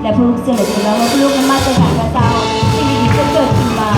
ແລະ ພວກລູກເຊື່ອເຫຼືອເກີນວ່າ ເມື່ອພວກລູກນຳມາແຕ່ໃດກໍຕາມ ສິ່ງດີໆຈະເກີດຂຶ້ນມາ.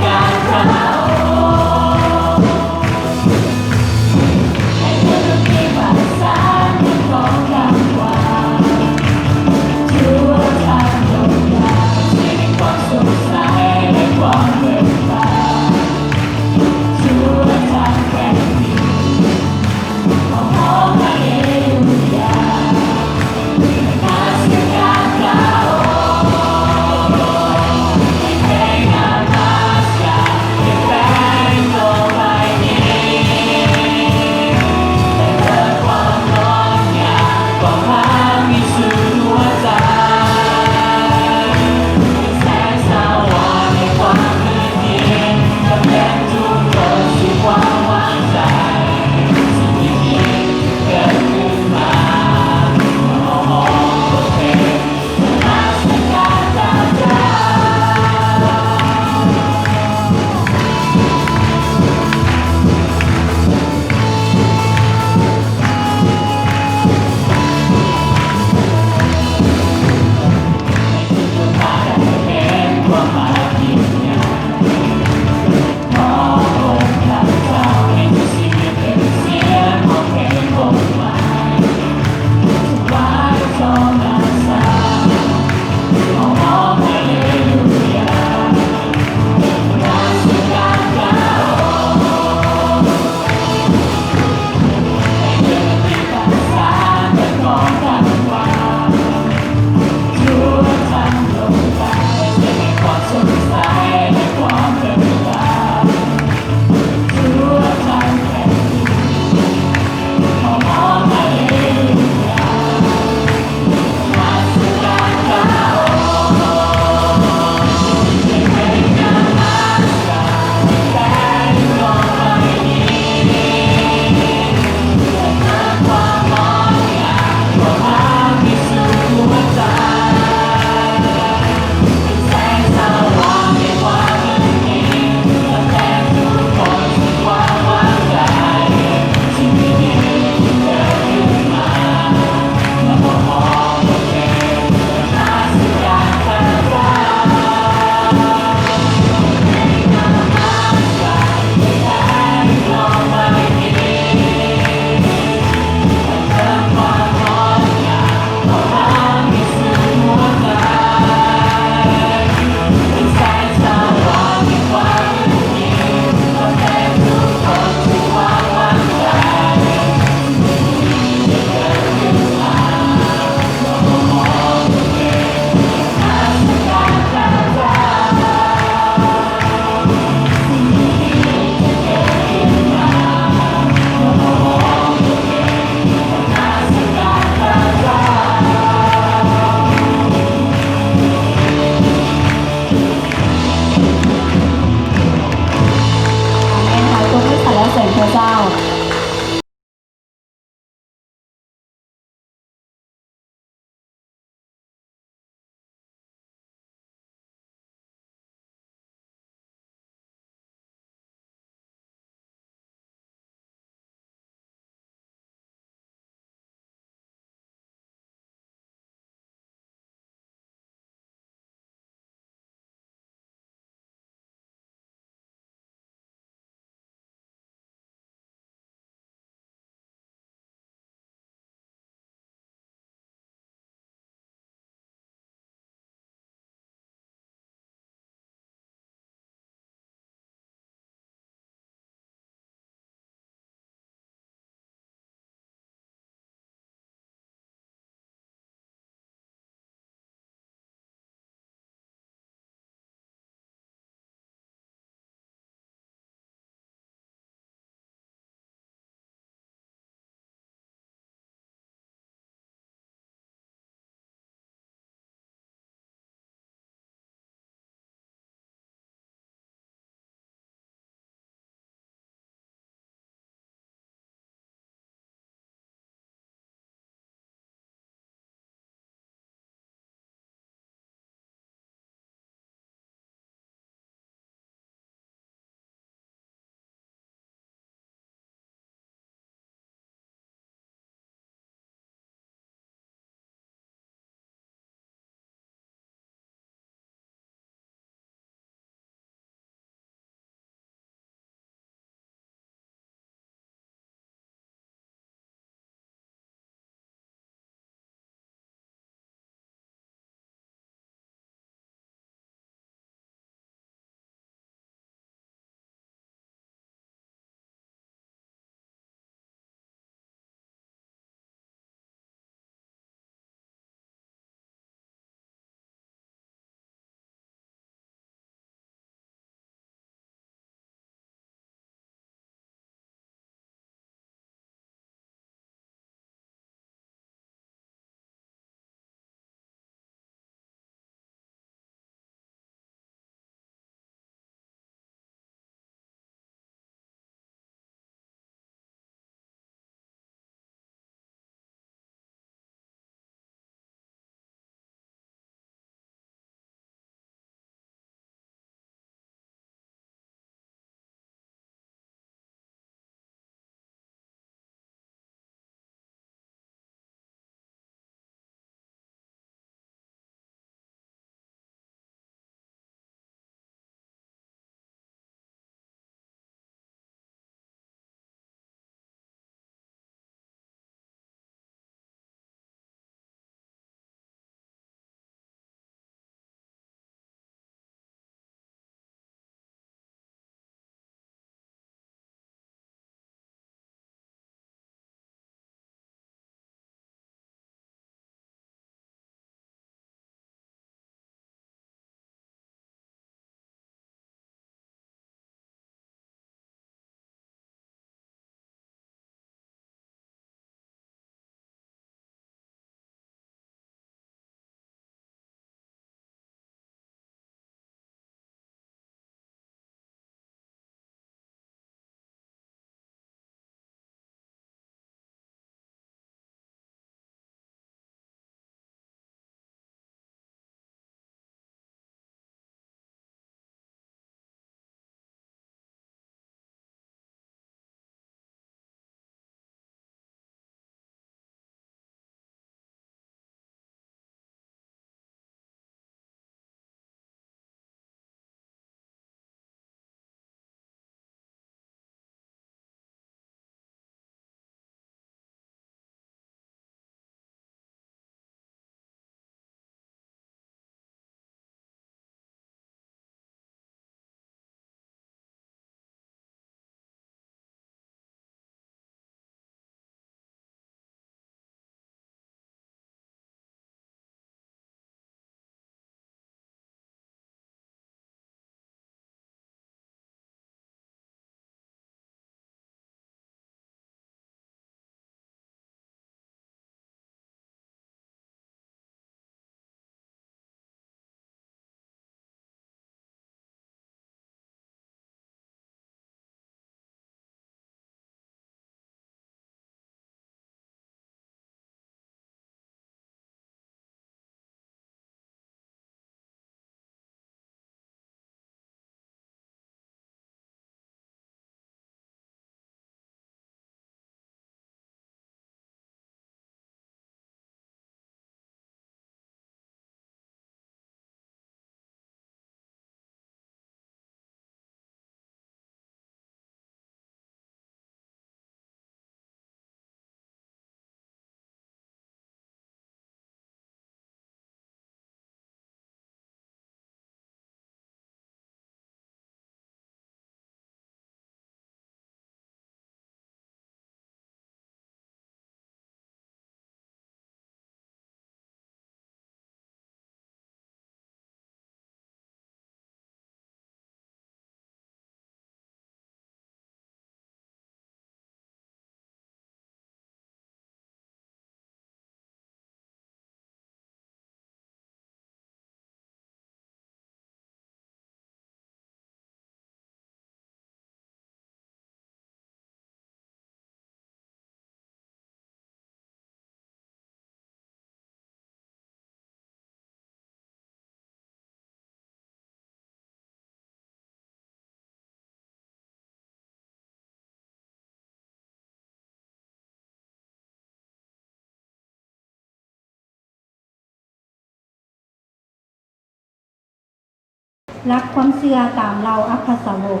ຫຼັກຄວາມເຊື່ອຕາມເຫຼົ່າອັກຄະສາວົກ.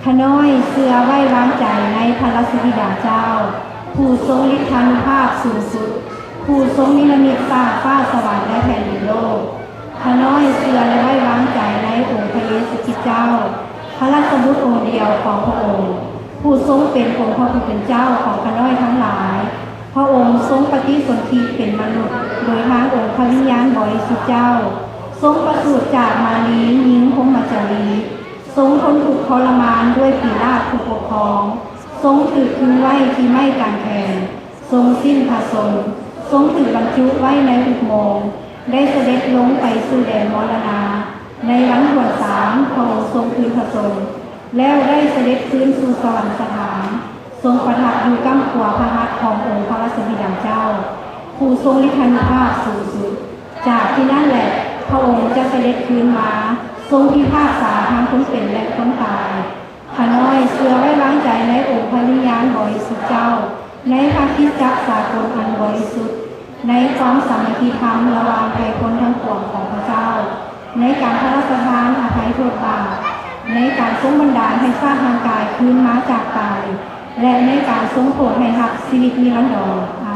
ຂ້ານ້ອຍເຊື່ອໄວ້ວາງໃຈໃນພະລາຊະບິດາເຈົ້າ, ຜູ້ຊົງລິດທານຸພາບສູງສຸດ, ຜູ້ຊົງນິລະມິດສ້າງຟ້າສະຫວັນ ແລະ ແຜ່ນດິນໂລກ. ຂ້ານ້ອຍເຊື່ອ ແລະ ໄວ້ວາງໃຈໃນອົງພະເຢຊູຄຣິດເຈົ້າ, ພະລາຊະບຸດອົງດຽວຂອງພະອົງ, ຜູ້ຊົງເປັນອົງພະຜູ້ເປັນເຈົ້າຂອງຂ້ານ້ອຍທັງຫຼາຍ. ພະອົງຊົງປະຕິສົນທິເປັນມະນຸດ ໂດຍທາງອົງພະວິນຍານບໍລິສຸດເຈົ້າ, ຊົງປະສູດຈາກມາຣີຍິງພົມມະຈາລີ, ຊົງທົນທຸກທໍລະມານດ້ວຍປີລາດຜູ້ປົກຄອງ, ຊົງຖືກຂຶງໄວ້ທີ່ໄມ້ກາງແຂນ, ຊົງສິ້ນພະຊົນ, ຊົງຖືກບັນຈຸໄວ້ໃນອຸບໂມງ, ໄດ້ສະເດັດລົງໄປສູ່ແດນມໍລະນາ. ໃນວັນຖ້ວນສາມ ພະອົງຊົງຄືນພະຊົນ ແລ້ວໄດ້ສະເດັດຄືນສູ່ສະຫວັນສະຖານ, ຊົງປະທັບຢູ່ກ້ຳຂວາພະຫັດຂອງອົງພະລາຊະບິດາເຈົ້າ, ຜູ້ຊົງລິດທານຸພາບສູງສຸດ. ຈາກທີ່ນັ້ນແຫຼະ ພະອົງຈະສະເດັດຄືນມາ ຊົງພິພາກສາທັງຄົນເປັນ ແລະ ຄົນຕາຍ. ຂ້ານ້ອຍເຊື່ອໄວ້ວາງໃຈໃນອົງພະວິນຍານບໍລິສຸດເຈົ້າ, ໃນພະຄຣິສຕະຈັກສາກົນອັນບໍລິສຸດ, ໃນຄວາມສາມັກຄີທຳລະຫວ່າງໄພພົນທັງປວງຂອງພະເຈົ້າ, ໃນການພະລາຊະທານອະໄພໂທດບາບ, ໃນການຊົງບັນດານໃຫ້ຊາດຮ່າງກາຍຄືນມາຈາກຕາຍ ແລະ ໃນການຊົງໂຜດໃຫ້ຮັບຊີວິດນິລັນດອນ.